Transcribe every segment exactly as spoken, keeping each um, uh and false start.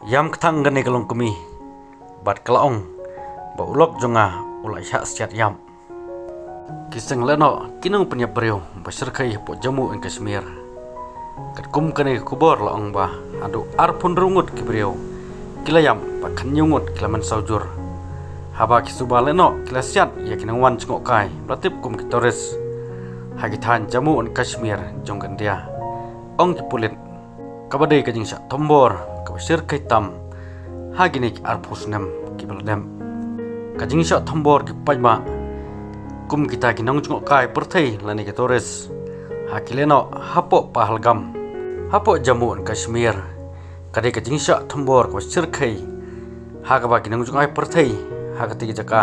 Ïam kthang kane ka longkmie bad ka la ong ba u lok jong nga u la shah siat ïap. Ki seng lehnoh ki nongpynïap briew ba shyrkhei hapoh Jammu and Kashmir. Katkum kane ka khubor la ong ba haduh arphew hynriew ngut ki briew ki la ïap bad khathynñiew ngut ki la mynsaw jur. Haba ki suba lehnoh ki la siat ïa ki nongwan jngohkai ba la tip kum ki tourist ha ki thaiñ Jammu and Kashmir jong ka India, ong ki pulit, kaba dei ka jingshah thombor kaba shyrkhei tam ha kine ki arphew snem kiba la dep. Ka jingshah thombor ki paidbah kum kita ki nongjngohkai pyrthei lane ki tourist ha ki lehnoh hapoh Pahalgam, hapoh Jammu and Kashmir, ka dei ka jingshah thombor kaba shyrkhei ha kaba ki nongjngohkai pyrthei ha katei ka jaka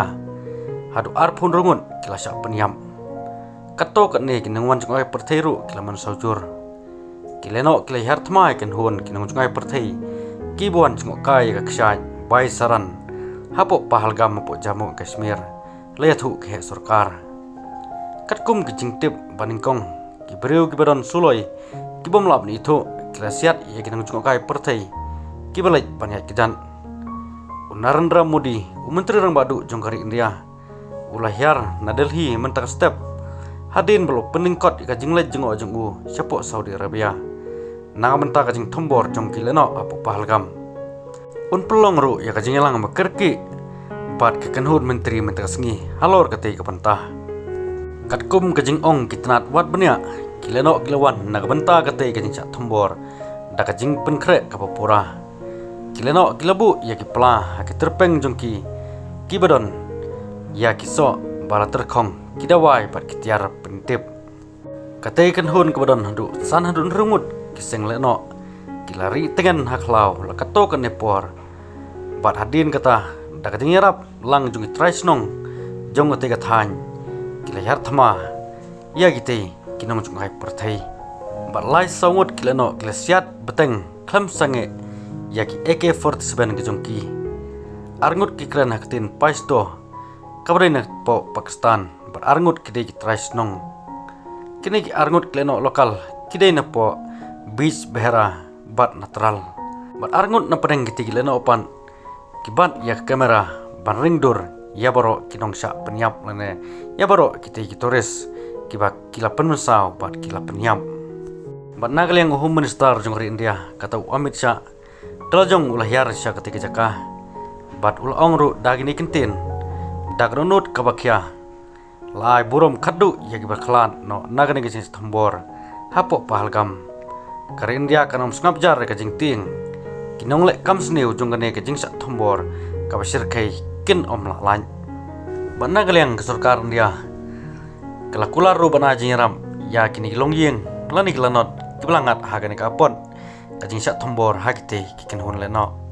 haduh arphew hynriew ngut ki la shah pynïap. Katto katne ki nongwan jngohkai pyrthei ruh ki la mynsaw jur. Ki lehnoh ki la hiar thma ïa ki kynhun ki nongjngohkai pyrthei kiba wan jngohkai ïa ka kshaid Baisaran hapoh Pahalgam hapoh Jammu and Kashmir, la ïathuh ki heh sorkar. Katkum ki jingtip ba nyngkong, ki briew kiba don suloi ki bym lah ban ithuh ki la siat ïa ki nongjngohkai pyrthei kiba leit ban ïaid kjat. U Narendra Modi, u Myntri Rangbah Duh jong ka ri India, u la hiar na Delhi mynta ka step, hadien ba la pynlyngkot ïa ka jingleit jngoh jong u shapoh Saudi Arabia na ka bynta ka jingthombor jong ki lehnoh hapoh Pahalgam. Un pynlong ruh ïa ka jingïalang ba kyrkieh bad ka kynhun myntri mynta ka sngi halor katei ka bynta. Katkum ka jingong ki tnat wad bniah, ki lehnoh ki la wan na ka bynta katei ka jingshah thombor da ka jingpynkhreh kaba pura. Ki lehnoh ki la buh ïa ki pla ha ki tyrpeng jong ki, kiba don ïa ki soh ba la tyrkhong, ki dawai bad ki tiar pyntip. Katei ka kynhun kaba don haduh san haduh hynriew ngut ki seng lehnoh ki la rieh tngen ha khlaw la katto katne por. Bad hadien kata, da ka jingïarap lang jong ki trai shnong jong katei ka thaiñ, ki la hiar thma ïa kitei ki nongjngohkai pyrthei. Bad lai saw ngut ki lehnoh ki la siat bteng khlem sangeh ïa ki A K forty-seven ki jong ki. Ar ngut ki kren ha ka ktien Pashto, kaba dei napoh Pakistan, bad ar ngut ki dei ki trai shnong. Kine ki ar ngut ki lehnoh lokal ki dei napoh Bijbehara bad Natral. Bad ar ngut na pdeng kitei ki lehnoh pat ki bat ïa ka kamera ban ring dur ïa baroh ki nongshah pynïap lane ïa baroh kitei ki tourist kiba ki la pynmynsaw bad ki la pynïap. Bad na ka liang u Home Minister jong ka ri India, kata u Amit Shah, da la jong u la hiar sha katei ka jaka bad u la ong ruh da kine ki ktien, da ka dohnud kaba khia, la ai burom khadduh ïa kiba khlad noh na kane ka jingshah thombor hapoh Pahalgam. Ka ri India kan ym sngap jar ïa ka jingtieng. Ki nongleh kam sniew jong kane ka jingshah thombor kaba shyrkhei kin ym lah lait. Bad na ka liang ka sorkar India ka la kular ruh ban ai jingïarap ïa kine ki longïing lane ki lanot kiba la ngat ha kane ka apot ka jingshah thombor ha kitei ki kynhun lehnoh.